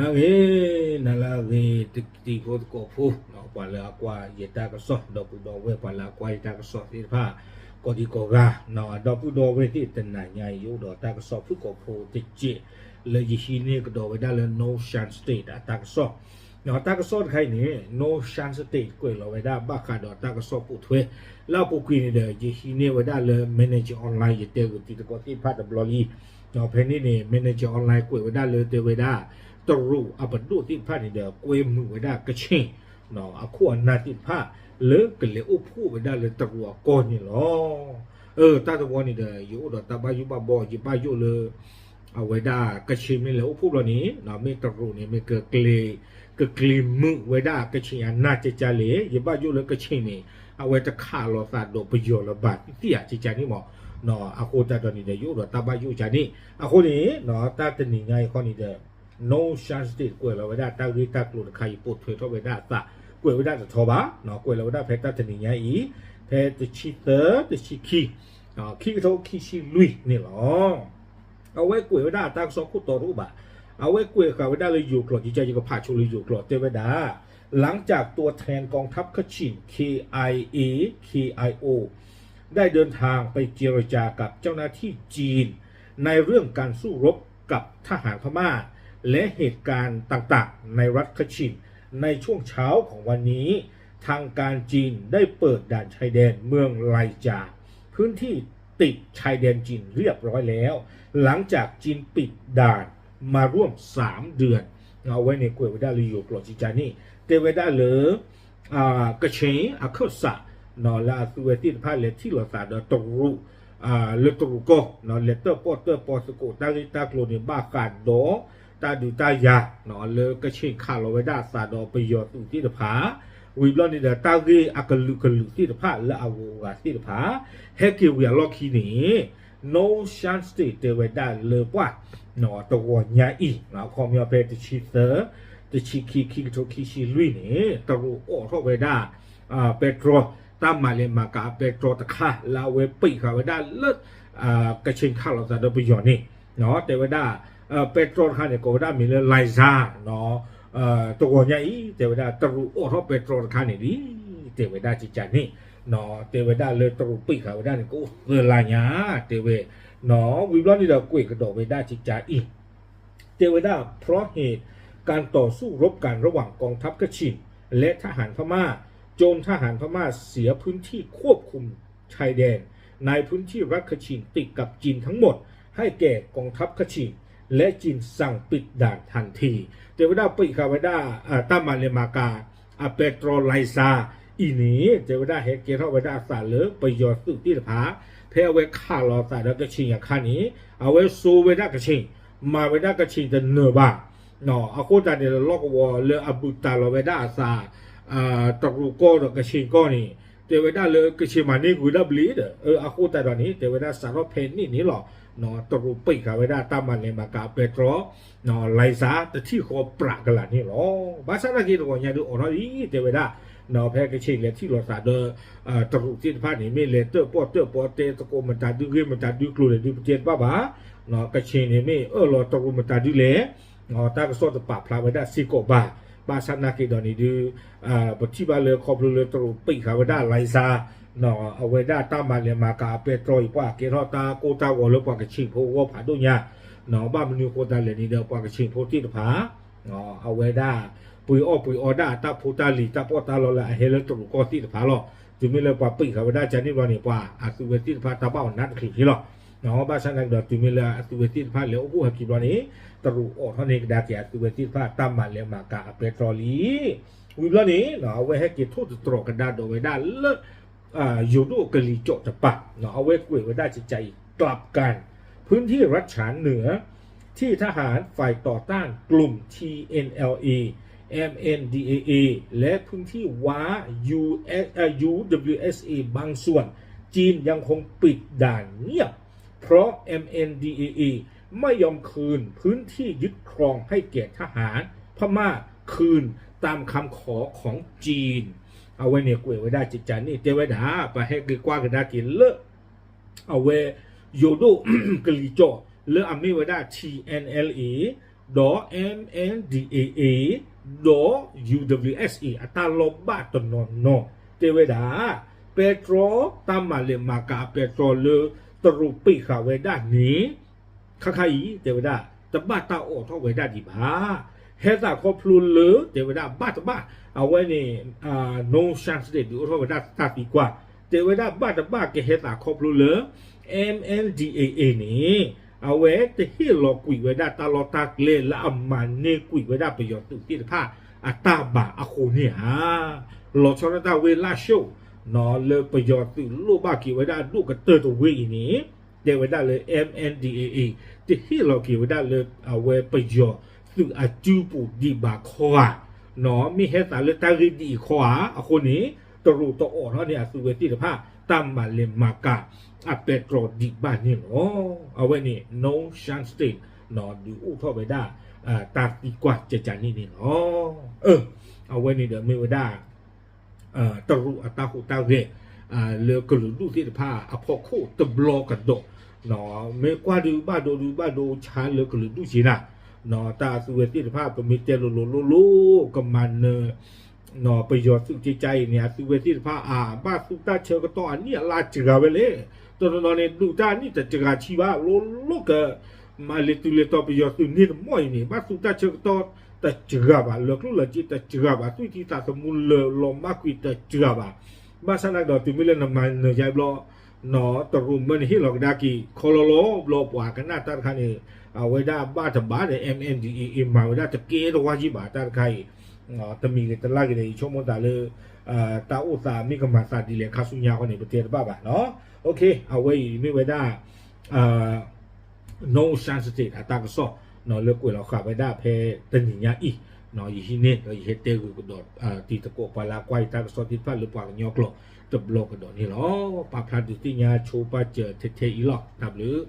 ဂ့ၤ, နၤလၢအဂ့ၤ တံၤဖိသကိးဖိ, ပှၤလၢအကွၢ်ယတၢ်ကစီၣ်, ဒီပုၢ်ဒီဝဲၢ် ပှၤလၢအကွၢ်ယတၢ်ကစီၣ်သ့ၣ်တဖၣ် ကိးဒံကိးဂၤ, ဒီပုၢ်ဒီဝဲၢ်သ့ၣ် တနၤညါအံၤ ယအိၣ်ဒီးတၢ်ကစီၣ်ဖုၣ်ကိာ်ဖိတစဲး လၢယဟံးန့ၢ်ကဒီးဝဲဒၣ်လၢ North Shan State အတၢ်ကစီၣ်, တၢ်ကစီၣ်တခါအံၤန့ၣ် North Shan State ကွဲးလီၤဝဲဒၣ်ဘၣ်ဃးဒီးတၢ်ကစီၣ်ပိာ်ထွဲ လၢအပူၤကွံာ်န့ၣ်ဒီး ယဟံးန့ၢ်ဝဲဒၣ်လၢ Manager Online ယတဲဂုာ်တံၤသကိးသ့ၣ်တဖၣ်တဘျီလံ. ဖဲန့ၣ်န့ၣ် Manager Online ကွဲးဝဲဒၣ်လၢတဲဝဲဒၣ် တရူးအပဒိၣ်သ့ၣ်တဖၣ်န့ၣ်ဒီး ကွဲမုာ်ဝဲဒၣ်ကခ့ၣ် အခိၣ်အနၢ်သ့ၣ်တဖၣ် လၢကလဲၤအိၣ်ဖှိၣ်ဝဲဒၣ်လၢတရူးအကီၢ်န့ၣ်လီၤ. အၢ တၢ်တဝီန့ၣ်ဒီး ယအိၣ်ဒီးတၢ်ဘၣ်ယိၣ်ဘၣ်ဘီ ယဘၣ်ယိၣ်လၢ အဝဲဒၣ်ကခ့ၣ်မ့ၢ်လဲၤအိၣ်ဖှိၣ်ဘျီန့ၣ် မ့ၢ်တရူးန့ၣ် မ့ၢ်ကကျ့ၤ ကကျ့ၤမုာ်ဝဲဒၣ်ကခ့ၣ်အနၢ်ကကၢ်လဲၣ်, ယဘၣ်ယိၣ်လၢကခ့ၣ်န့ၣ် အဝဲတခးလိာ်သးဒီးပယီၤလၢၤဘၣ်သ့ၣ်သ့ၣ်ဧါ ကကၢ်န့ၣ်မး, အဃိသတးဒီးန့ၣ်ဒီး ယအိၣ်ဒီးတၢ်ဘၣ်ယိၣ်ကကၢ်န့ၣ် အဃိန့ၣ် တၢ်တနံၤညါအံၤခီန့ၣ်ဒီး North Shan State ကွဲးလီၤဝဲဒၣ်တၢ်ဂ့ၢ်တၢ်ကျိၤတခါအံၤ ပိာ်ထွဲထီၣ်ဝဲဒၣ်အသး ကွဲးဝဲဒၣ်တထီဘၣ်, ကွဲးလီၤဝဲဒၣ်ဖဲတၢ်တနံၤညါအံၤ ဖဲတဆံသၢ တဆံခံ ခံကထိခံဆံလွံၢ်န့ၣ်လီၤ. အဝဲကွဲးဝဲဒၣ်အတၢ်ကစီၣ်ခိၣ်တီတအိၣ်ဘၣ်, အဝဲကွဲးဃာ်ဝဲဒၣ်လၢယိၤကျိာ် ကကၢ် ယကဖးဆိလၢယိၤကျိာ်တဲဝဲဒၣ် หลังจากตัวแทนกองทัพขชิน เคไอเอ เคไอโอ ได้เดินทางไปเจรจากับเจ้าหน้าที่จีนในเรื่องการสู้รบกับทหารพม่า และเหตุการณ์ต่างๆ ในรัฐคชิน ในช่วงเช้าของวันนี้ ทางการจีนได้เปิดด่านชายแดนเมืองไลจา พื้นที่ติดชายแดนจีนเรียบร้อยแล้ว หลังจากจีนปิดด่านมาร่วมสามเดือน အဝဲန့ၣ်ကွဲးဝဲဒၣ်လၢယိၤကျိာ် ကကၢ်န့ၣ် တဲဝဲဒၣ်လၢ ကခ့ၣ်အခၢၣ်စး လၢအသုဝဲသ့ၣ်တဖၣ်လဲၤထံၣ်လိာ်သးဒီးတရူး လၢတရူးကီၢ် လဲၤတၢၣ်ပီၣ်တၢၣ်ပီသကိးတၢ်ဂ့ၢ်တၢ်ကျိၤန့ၣ် ဘၣ်ဃးဒီး တၢ်ဒုးတၢ်ယၤ လၢကခ့ၣ်ခးလီၤဝဲဒၣ်အသးဒီးပယီၤသုးသ့ၣ်တဖၣ် ဝံၤဘျီန့ၣ်ဒီး တၢ်ဂ့ၢ်အကလုာ်ကလုာ်သ့ၣ်တဖၣ်လၢအဂုၤအဂၤသ့ၣ်တဖၣ် ဟဲက့ၤဝံၤအလီၢ်ခံန့ၣ် North Shan State တဲဝဲဒၣ်လၢပှၤ တဂီၤညါအံၤ အခီပညီဖဲတဆံသၢ တဆံခံ ခံကထိခံဆံလွံၢ်န့ၣ် တရူးအိးထီၣ်ဝဲဒၣ် ပဲတြီ တၢ်မၤလဲၤမၤကၤအပဲတြီတခါ လၢအဝဲပံးဃာ်ဝဲဒၣ်လၢ ကခ့ၣ်ခးလိာ်သးဒီးပယီၤန့ၣ် တဲဝဲဒၣ် ပဲတြီတခါန့ၣ် ကိးဝဲဒၣ်မ့ၢ်လၢ Liza တဂီၤညါအံၤ တဲဝဲဒၣ်တရူးအိးထီၣ်ပဲတြီတခါန့ၣ်လံ တဲဝဲဒၣ် ကကၢ်န့ၣ် တဲဝဲဒၣ်လၢတရူးပံးဃာ်ဝဲဒၣ်န့ၣ် ကအိၣ်သၢလါညါ တဲဝဲ ဝံၤဘျီန့ၣ်ဒီးကွဲးကဒီးဝဲဒၣ် ကကၢ်အံၤ တဲဝဲဒၣ် เพราะเหตุการณ์ต่อสู้รบกันระหว่างกองทัพขชินและทหารพม่า จนทหารพม่าเสียพื้นที่ควบคุมชายแดนในพื้นที่รัฐคชินติดกับจีนทั้งหมด ให้แก่กองทัพขชิน และจีนสั่งปิดด่านทันที တဲဝဲဒၣ်ပံးဃာ်ဝဲဒၣ် တၢ်မၤလဲၤမၤကၤ အပဲတြီ Liza အံၤန့ၣ် တဲဝဲဒၣ်ဟဲကဲထီၣ်ဝဲဒၣ်အသးလၢပယီၤသုးသ့ၣ်တဖၣ် ဖဲအဝဲခးလီၤအသးဒီးကခ့ၣ်အခါန့ၣ် အဝဲစိာ်ဝဲဒၣ်ကခ့ၣ် မၤဝဲဒၣ်ကခ့ၣ်တနၢၤဘၣ် အဃိသတးန့ၣ် လီၢ်ကဝီၤလၢအဘူးတံၢ်လီၤဝဲဒၣ်အသး တရူးကီၢ်ဒီးကခ့ၣ်ကီၢ်န့ၣ် တဲဝဲဒၣ်လၢကခ့ၣ်မၤန့ၢ်ကွံာ်ဝဲဒၣ်ဘျ့ဒီး အဃိသတးဒီးန့ၣ် တဲဝဲဒၣ်စးထီၣ်ဖဲန့ၣ်န့ၣ်လီၤ တရူးပံးဃာ်ဝဲဒၣ်တၢ်မၤလဲၤမၤကၤအပဲတြီ Liza တထံၣ်ဃီပြးကလာ်န့ၣ်လီၤ. ဘၣ်ဆၣ်သနာ်က့တဂီၤညါဒုးအိးထီၣ်လံ တဲဝဲဒၣ် ဖဲကခ့ၣ်လဲၤထံၣ်လိာ်သးဒီး တရူးသ့ၣ်တဖၣ်န့ၣ် မ့ၢ်လဲၤတၢၣ်ပီၣ်တၢၣ်ပီ တဲသကိးမတၤဒုဂ့ၢ်မတၤဒုကျိၤလဲၣ်ဒုး ပတဲတဘၣ်ဘၣ် ကခ့ၣ်န့ၣ်မ့ၢ်အၢၣ်လီၤတရူးမတၤဒုလဲၣ် တၢ်ကစီၣ်တပာ်ဖျါဝဲဒၣ်စ့ၢ်ကီးဘၣ်. ဘၣ်ဆၣ်သနာ်က့ဒီးန့ၣ်ဒုး ပထံၣ်ဘၣ်လၢခီဖျိလၢတရူးပံးဃာ်ဝဲဒၣ် Liza အဝဲဒၣ်တၢ်မၤလဲၤမၤကၤအပဲတြီအံၤ ပှၤကဲထီၣ်တၢ်ကိၢ်တၢ်ဂီၤလၢပှၤကခ့ၣ်ဖိအဂီၢ်ဖးဒိၣ်ညါ ဘၣ်မနုၤအဃိသတးလဲၣ်န့ၣ်ဒီး ပှၤကခ့ၣ်ဖိသ့ၣ်တဖၣ် အဝဲဒၣ် ပှ့ၤအီၣ်ပှ့ၤအီဒၣ်အတၢ်ဖိတၢ်လံၤတၢ်ပီးတၢ်လီလၢအဟဲလၢတရူးကီၢ်သ့ၣ်တဖၣ်လီၤ. တုၤမ့ၢ်လၢပှၤပံးဃာ်ဝဲဒၣ်ကန့ၣ်ဘျီန့ၣ် ပှၤအသုဝဲသ့ၣ်တဖၣ်တၢ်ဘၣ်အီၤနးတချုးလီၤ. ဘၣ်ဆၣ်သနာ်က့ဒီး တုၤမ့ၢ်လၢအသုဝဲသ့ၣ်တဖၣ်လဲၤအိၣ်ဖှိၣ်ဟဲက့ၤဘျီန့ၣ် တရူးအိးထီၣ်န့ၢ်ကဒါက့ၤအသုဝဲသ့ၣ်တဖၣ်တၢ်မၤလဲၤမၤကၤအပဲတြီလံ. ဝံၤဘျီန့ၣ် အဝဲဟဲက့ၤထိၣ်သတြီၤကဒါဒီးဝဲဒၣ်လၢ ယိၤဒိၣ်ကလံၤစိးတပၤ အဝဲကွဲးဝဲဒၣ်ကကၢ်အံၤ กลับกัน พื้นที่รัฐฉานเหนือ ที่ทหารฝ่ายต่อต้านกลุ่ม ทีเอ็นแอลเอ เอ็มเอ็นดีเอเอ และพื้นที่ว้า ยูเอส เอ่อ ยูดับเบิลยูเอสเอ บางส่วน จีนยังคงปิดด่านเงียบ เพราะ เอ็มเอ็นดีเอเอ ไม่ยอมคืนพื้นที่ยึดครองให้แก่ทหารพม่าคืนตามคำขอของจีน အဝဲန့ၣ်ကွဲးဝဲဒၣ်ကကၢ်န့ၣ် တဲဝဲဒၣ် ပဟဲက့ၤကွၢ်ကဒါက့ၤလၢ အဝဲ ယိၤဒိၣ်ကလံၤစိး လၢအမ့ၢ်ဝဲဒၣ် ထံၣ်အဲၣ်အဲၣ်အ့ၣ် ဒီး M N D A A ဒီး U W S A အတၢ်လီၢ်ဘၣ်တနီၤနီၤ တဲဝဲဒၣ် ပဲတြီ တၢ်မၤလဲၤမၤကၤအပဲတြီလၢ တရူးပ့းဃာ်ဝဲဒၣ်န့ၣ် ခါခါအံၤ တဲဝဲဒၣ် တဘၣ်တၢ်အိးထီၣ်ဝဲဒၣ်ဒံးဘၣ်. ဟဲသးခီဖျိလၢ တဲဝဲဒၣ်ဘၣ်တဘၣ် အဝဲန့ၣ် Nongsan State ဒုးအိၣ်ထီၣ်ဝဲဒၣ်တၢ်သံကွၢ် တဲဝဲဒၣ်ဘၣ်တဘၣ်ကဟဲသးခီဖျိလၢ M N D A A န့ၣ် အဝဲတဟ့ၣ်လီၤကွံာ်ဝဲဒၣ်တၢ်လီၢ်တၢ်ကျဲလၢအမၤန့ၢ်ကွံာ်ဝဲဒၣ်ပယီၤသုးသ့ၣ်တဖၣ်အတၢ်ဘၣ်အဃိန့ၣ်ဧါ. လီၤဆီဒၣ်တၢ်ဝ့ၢ်လၢ်ၡိၣ် လၢပယီၤသုးလိၣ်ဘၣ်က့ၤဝဲဒၣ်ဒိၣ်ကတၢၢ်တဝ့ၢ်အံၤန့ၣ် တဲဝဲဒၣ်လၢ M N D A A တဟ့ၣ်လီၤက့ၤဝဲဒၣ်လၢအဝဲပယီၤသုးအံၤအစုပူၤဒံးဘၣ်ခီဧါ. မ့ၢ်ဟဲသးလၢတၢ်ဂ့ၢ်ဒ်အံၤခီဧါ အဃိန့ၣ် တရူးတအိးထီၣ်န့ၢ်အသုးဝဲသ့ၣ်တဖၣ် တၢ်မၤလဲၤမၤကၤအပဲတြီဒံးဘၣ်န့ၣ်လီၤ. အဝဲန့ၣ် Nongsan State ဒုးအိၣ်ထီၣ်ဝဲဒၣ် တၢ်သံကွၢ်ကကန့ၣ်န့ၣ်လီၤ. အဝဲန့ၣ်ဒီးမ့ၢ်ဝဲဒၣ် တရူးအတၢ်ဟူးတၢ်ဂဲၤ လၢကလုာ်ဒူၣ်သ့ၣ်တဖၣ်အဖီခိၣ်တဘျီကဒီး မ့ၢ်ကွၢ်ဒုးဘၣ်ဒိဒုးဘၣ်ဒိဆါလၢကလုာ်ဒူၣ်က့နၤ တၢ်အသုးဝဲသ့ၣ်တဖၣ် ပမ့ၢ်တဲလိၤလိၤလိၤလိၤ ကမၤနၢၤ ပယီၤသုးကကါအံၤန့ၣ် အသုးဝဲသ့ၣ်တဖၣ်အဘၣ်သူတၢ်ဆၢကတီၢ်အနံၣ်အလါစှၤဝဲလဲၣ်. တနီၤနီၤန့ၣ် ဒုးတၢ်အနံၣ်တစှၤဆံဘၣ် လိၤလိၤက မၤလဲၤတုၤလဲၤတီၤပယီၤသုးန့ၣ်တမီၢ်အံၤန့ၣ် ဘၣ်သူတၢ်ဆၢကတီၢ်တစှၤဘၣ် လၢကျိၣ်လၢစ့တစှၤဘၣ် သွံၣ်ထံသးသမူလၢာ်လီၤမၢ်ကွံာ်တစှၤဘၣ်. ဘၣ်ဆၣ်နာ်က့ဒီးတုၤမ့ၢ်လၢနမၤနၢၤယါဘျီ တရူးမၢန့ၣ်ဟ့ၣ်လီၤကဒါက့ၤ ခီလီလီဘျီပှၤကနၣ်တၢ်တခါန့ၣ် အဝဲဒၣ်ဘၣ်တဘၣ်ဒီး M N D A A မၤဝဲဒၣ်တကဲတဝါကံဘၣ်တၢ်တခါအံၤ တမံၤဂ့ၤတလၢ်ဂ့ၤဒီး ယဆိကမိၣ်သးလၢ တၢ်အိၣ်သးမ့ၢ်ကမၤသးဒ်လဲၣ်ခါဆူညါဃီန့ၣ် ပတဲတဘၣ်ဘၣ်နီၤ. အဝဲအံၤမ့ၢ်ဝဲဒၣ် Nongsan State အတၢ်ကစီၣ် လၢကွဲးလီၤဃာ်ဝဲဒၣ်ဖဲတနံၤညါအံၤ ယဟံးန့ၢ်ဒီးယဟဲတဲဂုာ်ကဒီး တံၤသကိးပှၤလၢအကွၢ်ယတၢ်ကစီၣ်သ့ၣ်တဖၣ်လၢပှၤကညီကျိာ်တဘျီကဒီးန့ၣ်လီၤ. ပာ်ဖျါဒုးသ့ၣ်ညါဆိပာ်စၢၤထဲထဲအံၤလီၤ. တၢ်ဘျုး